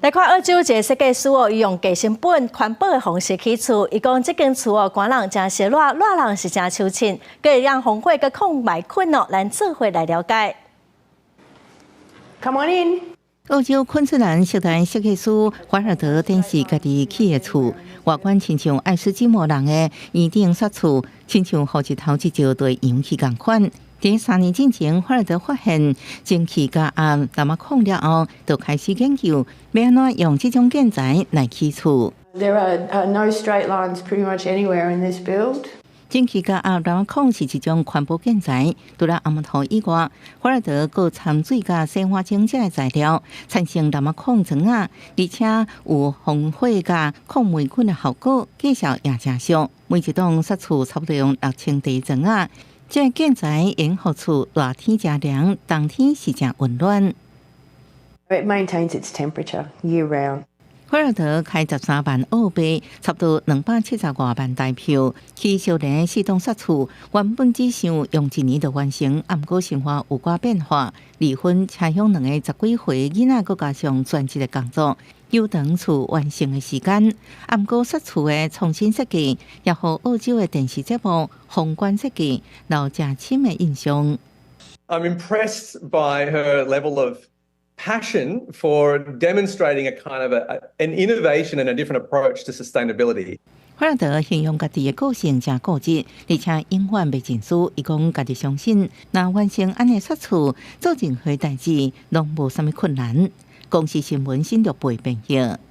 來看澳洲一个設計師哦，伊用低成本環保的方式起厝。伊講這間厝哦，寒人誠爍熱，熱人是誠秋凊，閣會用防火佮抗霾菌哦，咱做伙來了解。 Come on in。澳洲昆士蘭設計設計師華爾德展示家己起的厝，外觀親像愛斯基摩人的圓頂雪厝，親像予日頭直照對陽氣仝款。佇3年進前，華爾德發現蒸汽加壓藍仔礦了後，就開始研究欲按怎用這種建材來起厝。 There are no straight lines pretty much anywhere in this build. 蒸汽加壓藍仔礦是一種環保建材，除了紅毛土以外，華爾德閣摻水佮洗碗精這个材料，產生藍仔礦磚仔，而且有防火佮抗黴菌的效果，價數也誠俗。每一棟雪厝差不多用6000塊磚仔。這个建材會予厝熱天誠涼，冬天是誠溫暖。 It maintains its temperature year round. 華爾德開13萬澳幣，差不多270外萬台票，起小連四棟雪厝，原本只想用一年就完成，毋過生活有寡變化，離婚、車響兩個十幾歲囡仔，閣加上全職的工作，延長厝完成的時間。毋過雪厝的創新設計，也予澳洲的電視節目《皇冠設計》留誠深的印象。 I'm impressed by her level of passion for demonstrating a kind of an innovation and a different approach to sustainability. 華爾德形容家己的個性誠固執，而且永遠袂認輸。伊講家己相信，若完成按呢雪厝，做任何代誌攏無啥物困難。公視新聞新竹背編譯。